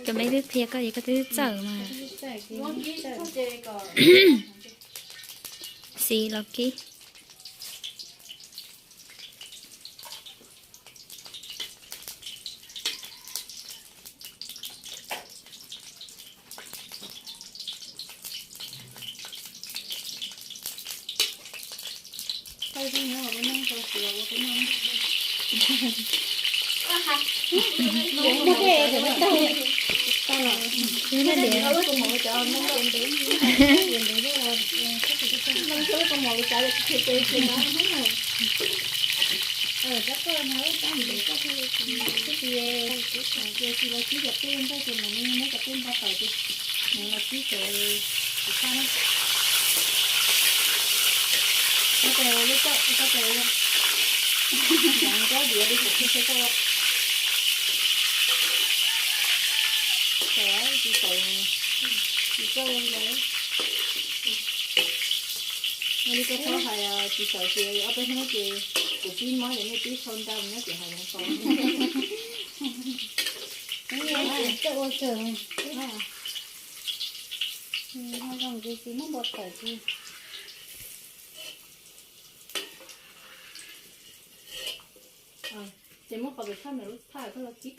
Cov me twb qhia koj ces koj twb txawj mas. Xis los kib. Li koj txhob hais tsis txawm ces ob peb hnub ces kuv pib mob ces nej pib sau ntau nyob ces hais zoo tau. Coj ua kawg. Ho zoo ces tsis muab npua tawm ces. Ces muab qhov pem thaj ntawm lub thaj koj los kib.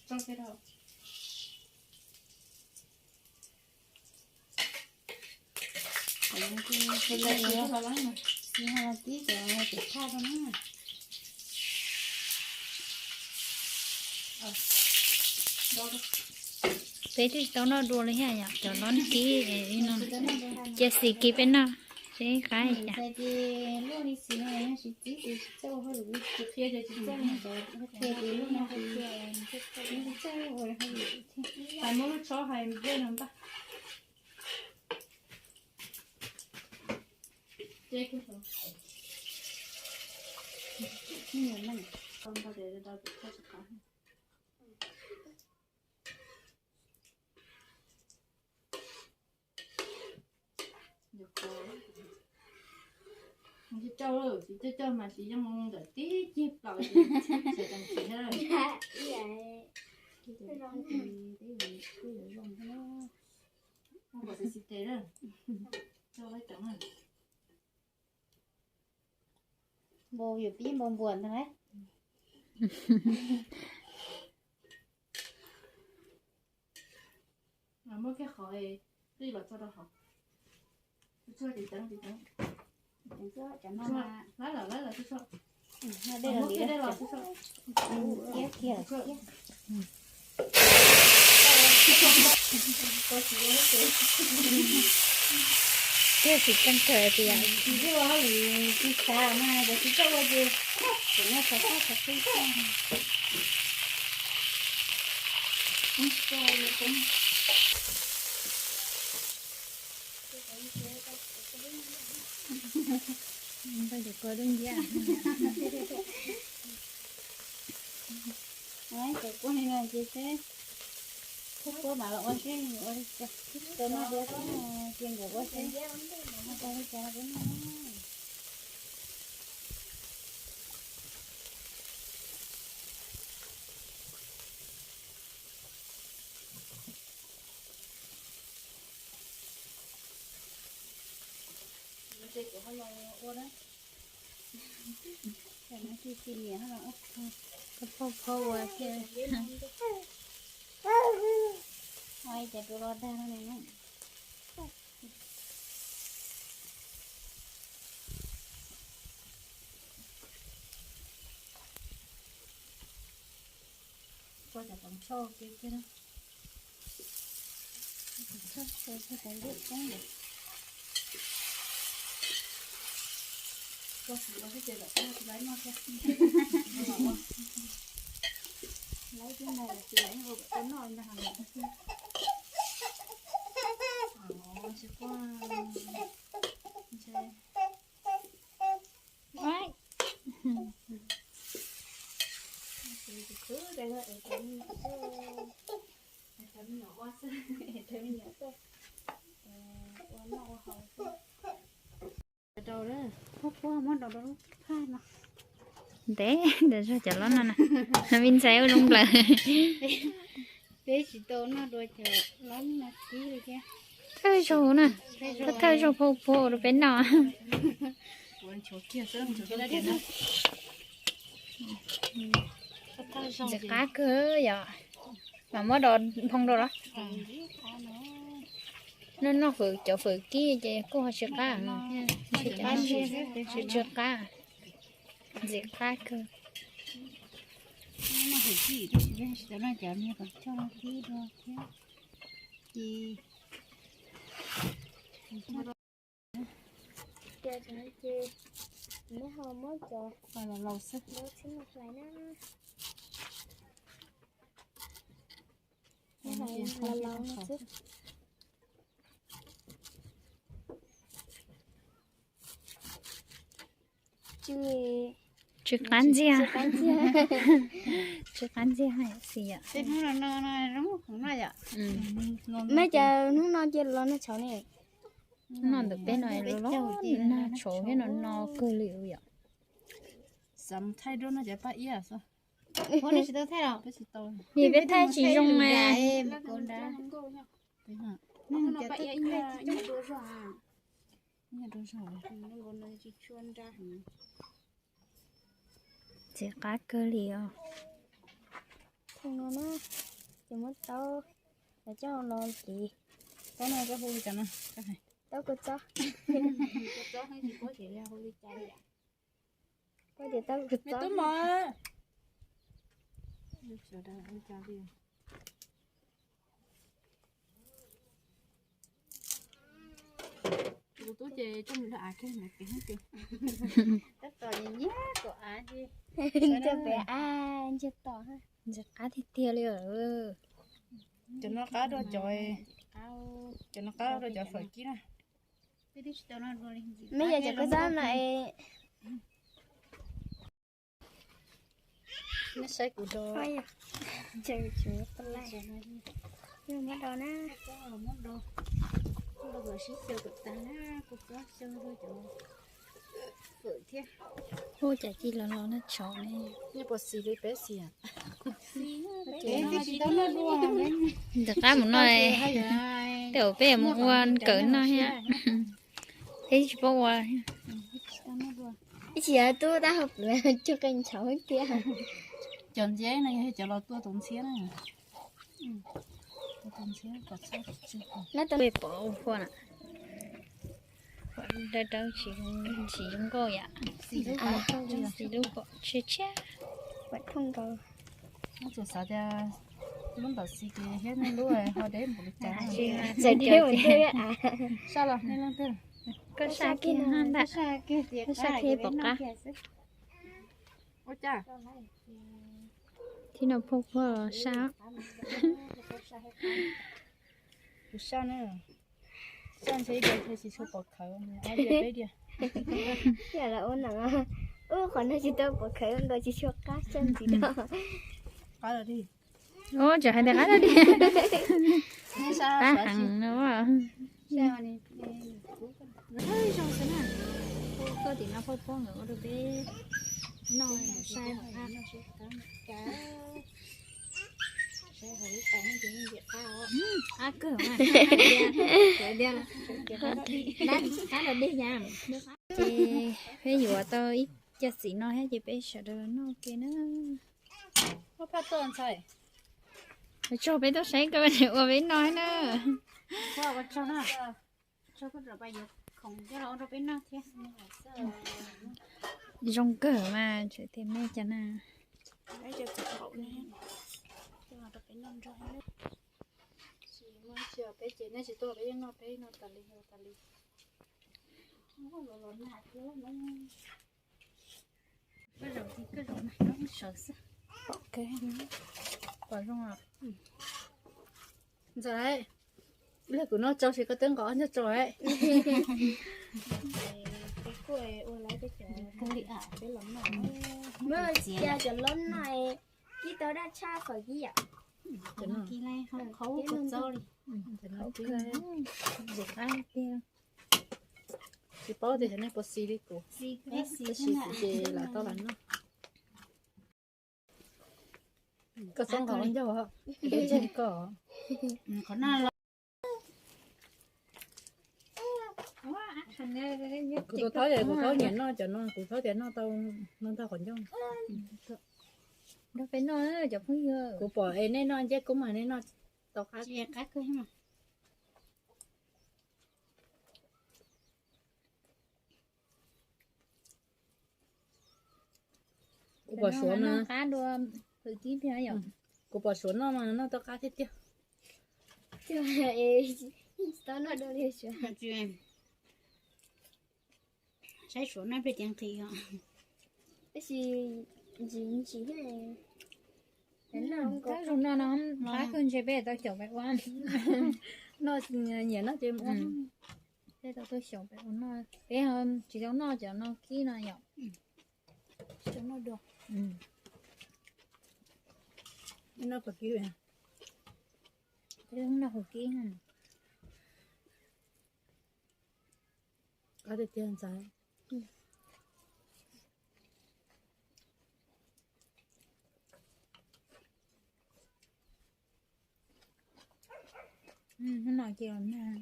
Tso kiag rau. Tib cov pem thaj rau na. Peb twb tsis tau noj dua li thiab yom, cov lob kib li no. Cia xis kib peb noj seb qab li cas. Ces luaj li xis no, yog tsis txib ces tsis txawj ua hauj lwm. Qhia ces tsis txawj, qhia ces luaj no ces tsis txawj ua hauj lwm thiab. Muab lub tsho hais dej no ntag. Tsis coj, tsis coj coj mas tsis yeej ntawm tib ceg plaws ces tseem khiav thiab. Ua kom txiv txiv tes, coj laib cov na. Npau yuav pib npau npuas ntag lauj. Muab kiag qhov qij los tso rau hauv. Tsuag tsuag, ceev ceev, ceev ceev. Lab los lab los tsuag tsuag. Muab kiag dej los tsuag tsuag. Thiab tsis tseeb kawg tias tsis ua hauj lwm tsis xav mas cov tsis txawj ua ces tseem muaj xov xab xov xwb. Npaj cov kua dub nciab. Cov kua li no ces seb, kub kua mam los ua seb ua li cas. Tau noj dua thiab ces nkawd ua seb noj tau li cas peb noj. Ces kuv ho los ua na. Ces no cia cia niam ho los ua, phauj phauj ua thiab. Ua li cas rau los dag no ne. Tso cov toov tshoj kiag kiag na. Tshoj tshoj tshoj cov ntiaj teb ntawd. Kua txiv ua xwb ces lawm koj tsis laib noj thiab. Laib tib ntais tsis laib ua kom tau noj li ntag. Tsis quaj ntshe. Tus khwv es cov me nyuam xwb, es cov me nyuam ua xwb, es cov me nyuam tuaj ua noj ua haus xwb. Rau lawm, puab puab muab rau rau lub phaj no. Ntev ntawm zog cov lob no na, me ntxhais ua zoo nplawm. Peb tsis tau noj dua cov lob no kib li thiab. Thawj zaug na, thawj thawj zaug phau phau rau peb noj. Ntxim qab kawg yom. Mas muab do nphoo rau los? Noj noj fawm cov fawm kib ces kuj ho tsis qab, tsis qab, ntxim qab kawg. Ces neb ho muab cov laus xwb, txhib no hlais na. Laus laus no xwb. Tsw qab ntxiag. Tsw qab ntxiag hais xis yom. Meb cas hnub no cia los noj tshauv ne? Noj ntawm peb no los noj tshauv thiab no no kawg li yom. Xav mus thaij duab no cov paj iab xwb. Vim peb thaij tsis zoo mas. Ntxim qab kawg li os. Ces muab taub los coj los hliv. Taub no koj hu li cas no? Taub kua txob. Koj tias taub kua txob. Kuv tub ces coj mus lawv av kiag mas kev hnub twg. Tab tom nyiag kom av ces. Ntiag pem av ntsiag to. Ntxim qab tiag tiag li. Cov no qab dua cov, cov no qab dua cov fawm kib na. Meb yog cov kua txob no es. Neb saib kuv do. Muab do na. Muab do kom sib xyaw kom tag na, kuv txob xyaw rau cov fawm thiab. Ua cas ci los los noj tshauv ne. Neb puas xis li peb xis? Ntxim qab mus no, tej zaum peb mus ua kawm noj thiab. Peb tsis paub ua. Ib tsis yog tub tab hau pw cuag qee tshauv tiag. Cov ntxiab no yog cov los tua tus ntxhiab na. Peb pom ua na. Dawb dawb tsis zoo nkauj yam. Xis lub pom tshiab tshiab. Txawm xav tias lub ntawm xis ces thiab nej lub ho deb npaum li cas. Sab los nej leej twg? Koj sab kiag ntag. Koj sab kiag pom qab. Ua cas? Thib no phauj phauj los sab. Kuv sab na. Sab ntshe ib diav thiaj tsis tshua pom khawv, ob diav peb diav. Yam los ua no, ub qhov no tsis tau pom khawv nkaus tsis tshua qab sab ntxiv rau. Qab los dig. Ub, tseem hais tias qab los dig. Qab heev no. Koj tim no phauj phauj nkawd ua rau peb noj saib. Qab kawg mas, qab los dig ya. Ces peb yuav tau ib co xim no thiab ces peb sawv daws noj ke na. Tsaug peb tuaj saib koj ua peb noj na. Zoo kawg mas, tseem tias mej cas na. Peb ces nej tsis tuaj peb yeej noj peb noj tas li tas li. Pom zoo. Ntxawm, lig kuv noj tsau ces koj twb nqos ob ntsag tsau. Muab cia cov lob no kib tau daj tshaj fawm kib yom. Tsis paub tias nej puas xis li kuv, tab sis kuv ces lam tau lam noj. Koj txhob nqa ncauj, koj. Kuv tus thaub, kuv thaub nyiam noj cov no, kuv thaub tias noj tau, noj tau qhov ncauj. Nrog peb noj cov phooj ywg. Kuv pom es nej noj ncej kub mas nej noj tau qab. Kuv pom suav na, qab dua, kuv pom suav noj mas noj tau qab tiag tiag. Saib suav noj peb tias nqhis os. Tab sis ntsis ntsis thiab. Tab zoo no no qab kawg ntshe peb tau xyaum pem ua. Noj nyiam noj ces ua. Peb tau tuaj xyaum pem ua noj, peb tsis tau noj cov no kib no yom. Tsis tau noj dua. Noj qhov kib, noj qhov kib. Qab tiag tiag ntxhais. Hnub no cia los nag.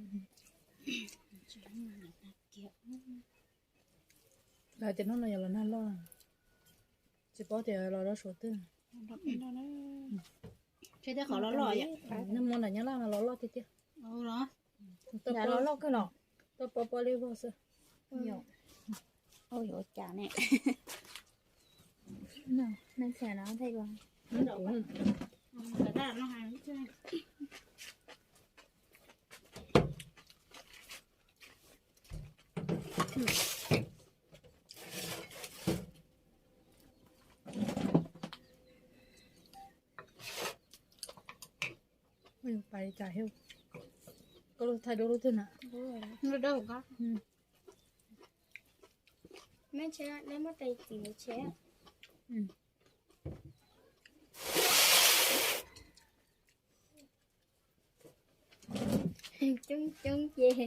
Lawv tias hnub no yuav los nag loj, tsis paub tias los rau suav twg. Nag hmo nram Nyab Laj mas los loj tiag tiag. Los loj kawg los. Tuaj pob pob liab vog xwb. Ua cas ne. Pais li cas thiab? Koj lub thaij dua lub twg na? Muab tais tim ntawd tsheb. Coob coob ces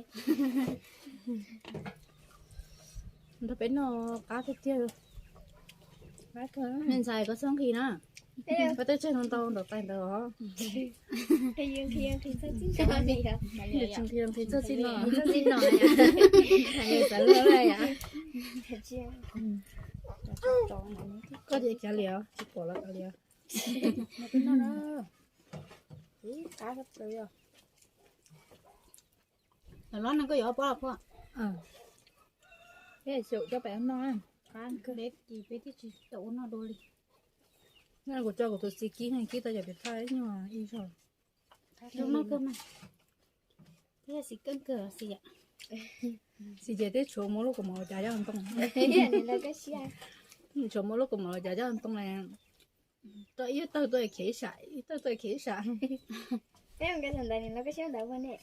nrog peb noj qab tiag tiag. Me ntxhais koj txhob nqhis na. Koj tej tseg no ntau ntau tais ntawd os. Nqhis nqhis txog txij no. Txog txij no. Xav lawm yom. Koj ces kav liam, tsis pom los kav liam. Qab txawv os. Los no koj yuav ob pob los puag. Peb xyaum coj pem ua noj, qab kawg. Peb ces peb twb tsis tau ua noj dua li. Kuv coj kuv tus txiv kib, kib tau cov pem thaj ib nyuag ib zaug. Zoo noj kawg mas. Thiab xis keeb kawg xis yom. Xis ces twb tshuav muab lub kaus mom los cav coj ntoo. Tshuav muab lub kaus mom los cav coj ntoo na. Tau ib tawg tuaj khiav ib sam, ib tawg tuaj khiav ib sam. Peb mus nqa thaum ntawd nws los koj siab ntawd ua ne.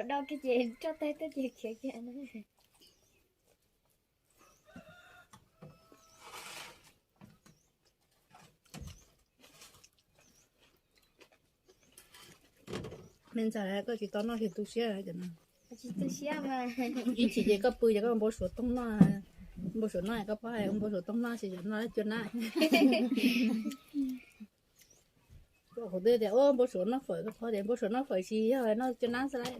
Los do kiag ces roj tawg tuaj ces khiav kiag. Me ntxhais, koj tsis tau noj ces tu siab cov no. Tsis tu siab mas. Ib chim ces koj pw ces koj npau suav tooj noj, npau suav noj koj paub hais npau suav tooj noj ces yog noj lawm cuaj nab. Koj qhov twg tias ua npau suav noj fawm, koj paub tias npau suav noj fawm tsis yog noj cuaj nab xwb lauj.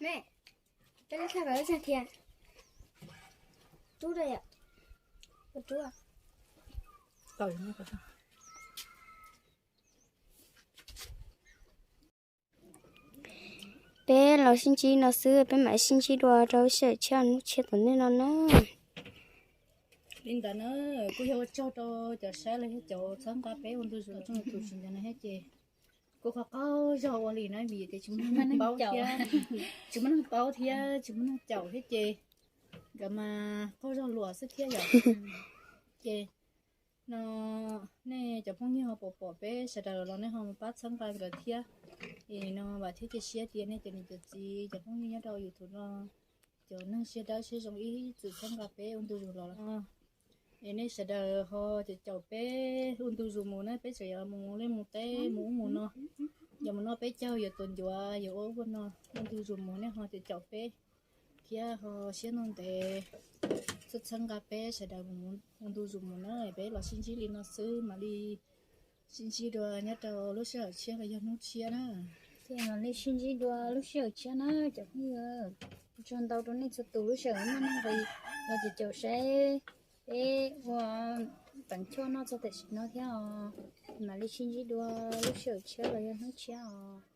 Me, peb lub tshaj kom lub tshaj thiab. Rub da yom. Rub. Peb los sib ntsib no xwb, peb mam sib ntsib dua rau sij hawm tshiab hnub tshiab tom ntej no na. Li ntawd na, kuj yog ua tsaug rau cov saib los yog cov txhawb nqa peb ua ntu zus tsoom YouTube ntawd na thiab ces kuj qaug qaug zog ua li na vim tias tsis muaj neeg paub thiab, tsis muaj neeg paub thiab tsis muaj neeg caum thiab ces nkawd mas qaug zog luam xwb thiab yom. Ces no nej cov phooj ywg ho pom pom peb sawv daws los nej ho mus pab txhawb nqa nkawd thiab. Es no vam thiab cia siab tias nej cov niam cov txiv cov phooj ywg nyob rau YouTube no cov neeg siab dawb siab zoo ib txwm txhawb nqa peb ua ntu zus los. Es nej sawv daws ho caum caum peb ua ntu zus mus na, peb tseem yuav mus liaj mus teb mus ub mus no, yuav mus noj peb caug, yuav tuav ncuav, yuav ua ub ua no, ua ntu zus mus nej ho caum caum peb. thiab ho siab ntev ntev txhawb txhawb nqa peb sawv daws mus ntu zus mus na. Peb los sib ntsib li no xwb, mam li sib ntsib dua nyob rau lub sij hawm tshiab los yog hnub tshiab na. Mam li sib ntsib dua lub sij hawm tshiab na cov phooj ywg. Ua tsaug ntau rau nej txhua tus lub sij hawm muaj nuj nqis los caum saib peb ua teev choj noj txog tam sim no thiab os. Mam li sib ntsib dua lub sij hawm tshiab los yog hnub tshiab os.